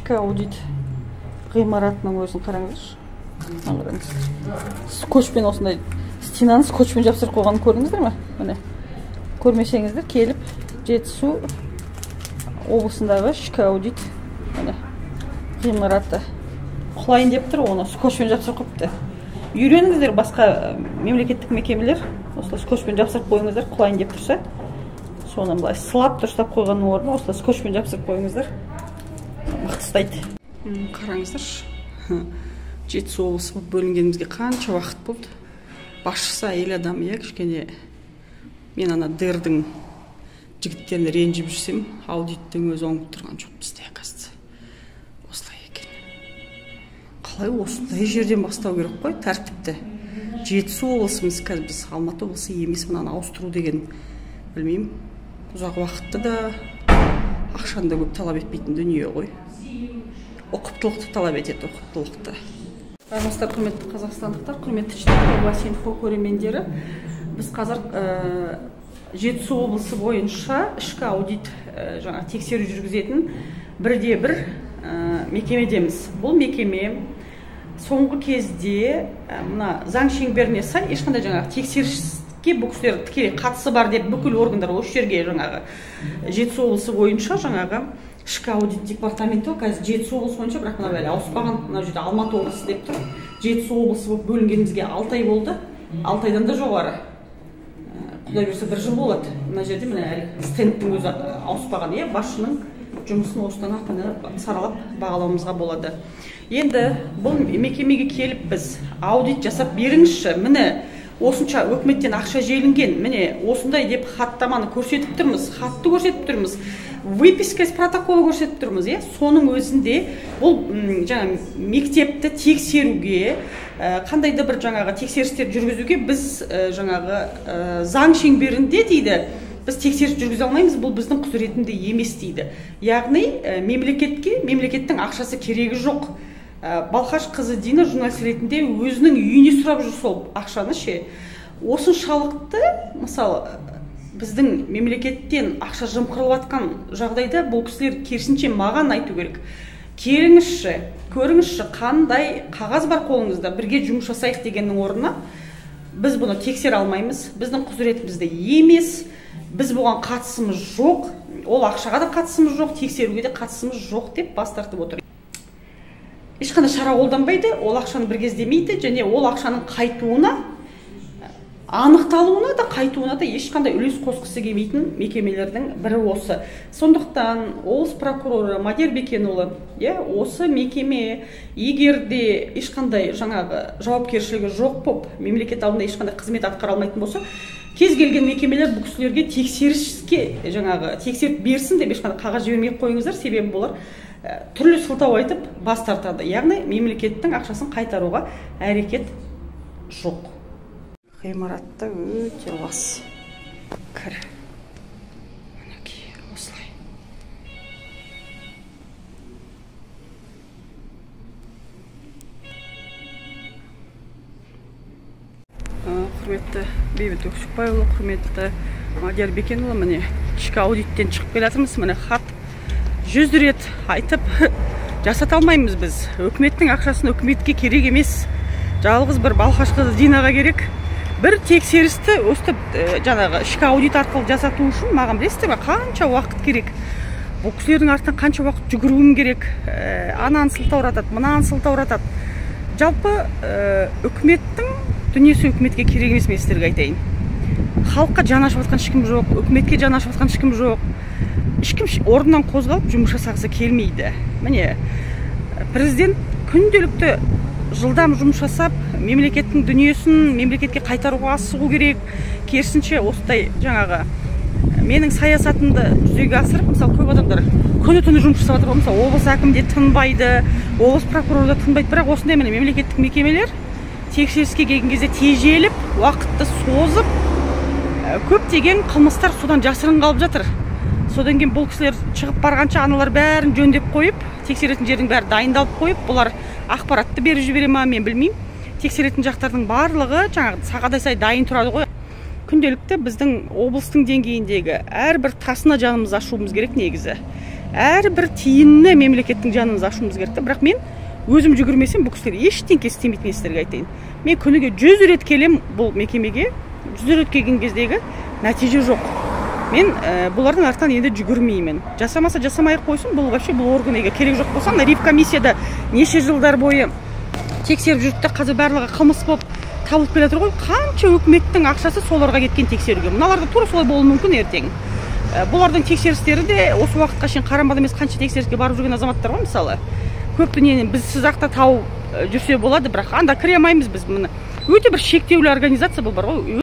Ішкі аудит ғимаратының өзін қараңыздаршы. Қараңыз. Скотчпен осындай стенаны скотчпен жапсырып қойғанын көрдіңіздер ме? Міне. Көрмесеңіздер келіп Жетісу облысындағы ішкі аудит міне ғимараты құлайын деп тұр, оны скотчпен жапсырып қойыпты. Үйреніңіздер, басқа мемлекеттік мекемелер осылай скотчпен жапсырып қойыңыздар, құлайын деп тұрса, соны былай сылап дұрыстап қойғанның орнына осылай скотчпен жапсырып қойыңыздар, мықты ұстайды. Қараңыздаршы, Жетісу облысы болып бөлінгенімізге қанша уақыт болды. Басшысы әйел адам, иә, кішкене мен ана ДР-дің жігіттеріне ренжіп жүрсем, аудиттің өзі оңып тұрған жоқ бізде, оказывается. Осылай екен. Қалай осындай жерден бастау керек қой тәртіпті. Жетісу облысымыз қазір, біз Алматы облысы емес, мынаны ауыстыру деген білмеймін. Ұзақ уақытты да, ақшаны да көп талап етпейтін дүние ғой. Ұқыптылықты талап етеді, ұқыптылықты. Армысыздар, құрметті қазақстандықтар, құрметті Облас-Инфо көрермендері. Біз қазір Жетісу облысы бойынша ішкі аудит жаңа тексеру жүргізетін бірде бір мекемедеміз. Бұл мекеме соңғы кезде мына заң шеңберіне сай ешқандай жаңағы тексеріске бұл кісілер тікелей қатысы бар деп бүкіл органдар осы жерге жаңағы Жетісу облысы бойынша жаңағы ішкі аудит департаменті қазір Жетісу облысы бойынша, бірақ мына әлі ауыспаған, мына жерде Алматы облысы деп тұр. Жетісу облысы болып бөлінгенімізге 6 ай болды, 6 айдан да жоғары. Құдай бұйырса бір жыл болады. Мына жерде міне әлі стендтің өзі ауыспаған, иә, басшының жұмысын осыдан ақ міне саралап бағалауымызға болады. Енді бұл мекемеге келіп біз аудит жасап беріңізші, міне осынша өкіметтен ақша желінген, міне осындай деп хаттаманы көрсетіп тұрмыз, хатты көрсетіп тұрмыз, выписка из протокола көрсетіп тұрмыз, иә. Соның өзінде бұл жаңа мектепті тексеруге, қандай да бір жаңағы тексерістер жүргізуге біз жаңағы заң шеңберінде дейді, біз тексеріс жүргізе алмаймыз, бұл біздің құзыретінде емес дейді. Яғни мемлекетке мемлекеттің ақшасы керегі жоқ. Балқаш қызы Дина журналист ретінде өзінің үйіне сұрап жүр сол ақшаны ше. Осыншалықты, мысалы, біздің мемлекеттен ақша жымқырылып жатқан жағдайда бұл кісілер керісінше маған айту керек. Келіңізші, көріңізші, қандай қағаз бар қолыңызда, бірге жұмыс жасайық дегеннің орнына біз бұны тексере алмаймыз, біздің құзыретімізде емес, біз бұған қатысымыз жоқ, ол ақшаға да қатысымыз жоқ, тексеруге де қатысымыз жоқ деп бас тартып отыр. Ешқандай шара қолданбайды, ол ақшаны бір кездемейді және ол ақшаның қайтуына, анықталуына да, қайтуына да ешқандай үлес қосқысы келмейтін мекемелердің бірі осы. Сондықтан облыс прокуроры Мадияр Бекенұлы, иә, осы мекеме егер де ешқандай жаңағы жауапкершілігі жоқ болып, мемлекет алдында ешқандай қызмет атқара алмайтын болса, кез келген мекемелер бұл кісілерге тексеріске жаңағы тексеріп берсін деп ешқандай қағаз жібермей қойыңыздар, себебі бұлар түрлі сылтау айтып бас тартады. Яғни мемлекеттің ақшасын қайтаруға әрекет жоқ. Ғимаратта өте лас кір. Мінекей осылай. Құрметті Бейбіт Өксікбайұлы, құрметті Мадияр Бекенұлы, міне ішкі аудиттен шығып келе жатырмыз. Міне хат 100 рет айтып жасата алмаймыз біз. Өкіметтің ақшасын өкіметке керек емес. Жалғыз бір Балқаш қызы Динаға керек. Бір тексерісті өстіп жаңағы ішкі аудит арқылы жасату үшін маған білесіздер ме қанша уақыт керек? Бұл кісілердің артынан қанша уақыт жүгіруім керек? Ананы сылтауратады, мынаны сылтауратады. Жалпы үкіметтің дүниесі үкіметке керек емес, мен сіздерге айтайын. Халыққа жан ашып жатқан ешкім жоқ, үкіметке жан ашып жатқан ешкім жоқ. Ешкім орнынан қозғалып жұмыс жасағысы келмейді. Міне президент күнделікті жылдам жұмыс жасап, мемлекеттің дүниесін мемлекетке қайтаруға асығу керек. Керісінше осындай жаңағы менің саясатымды жүзеге асырып, мысалы көп адамдар күні түні жұмыс жасап жатыр, мысалы облыс әкімі де тынбайды, облыс прокуроры да тынбайды, бірақ осындай міне мемлекеттік мекемелер тексеріске келген кезде тежеліп, уақытты созып, көптеген қылмыстар содан жасырын қалып жатыр. Содан кейін бұл кісілер шығып барғанша аналар бәрін жөндеп қойып, тексеретін жердің бәрі дайындалып қойып, бұлар ақпаратты беріп жібере ма, мен білмеймін. Тексеретін жақтардың барлығы жаңағы сағадай сай дайын тұрады ғой. Күнделікті біздің облыстың деңгейіндегі әрбір тасына жанымыз ашуымыз керек негізі. Әрбір тиынны мемлекеттің жанымызды ашуымыз керек та. Бірақ мен өзім жүгірмесем, бұл кісілер ештеңке істемейді, мен сіздерге айтайын. Мен күніге 100 рет келем бұл мекемеге, 100 рет келген кездегі нәтиже жоқ. Мен бұлардың артынан енді жүгірмеймін. Жасамаса, жасамай ақ қойсын. Бұл вообще, бұл орган егер керек жоқ болса, мына ревкомиссияда неше жылдар бойы тексеріп жүрді де, қазір барлығы қылмыс болып табылып келе жатыр ғой. Қанша өкіметтің ақшасы соларға кеткен тексеруге. Мыналарда тура солай болуы мүмкін ертең. Бұлардың тексерістері де осы уақытқа шейін қарамады емес, қанша тексеріске барып жүрген азаматтар ғой, мысалы. Көп дүниені біз сіз ақ та тауып жүрсе болады, бірақ анда кіре алмаймыз біз. Міне, өте бір шектеулі организация бұл бар ғой.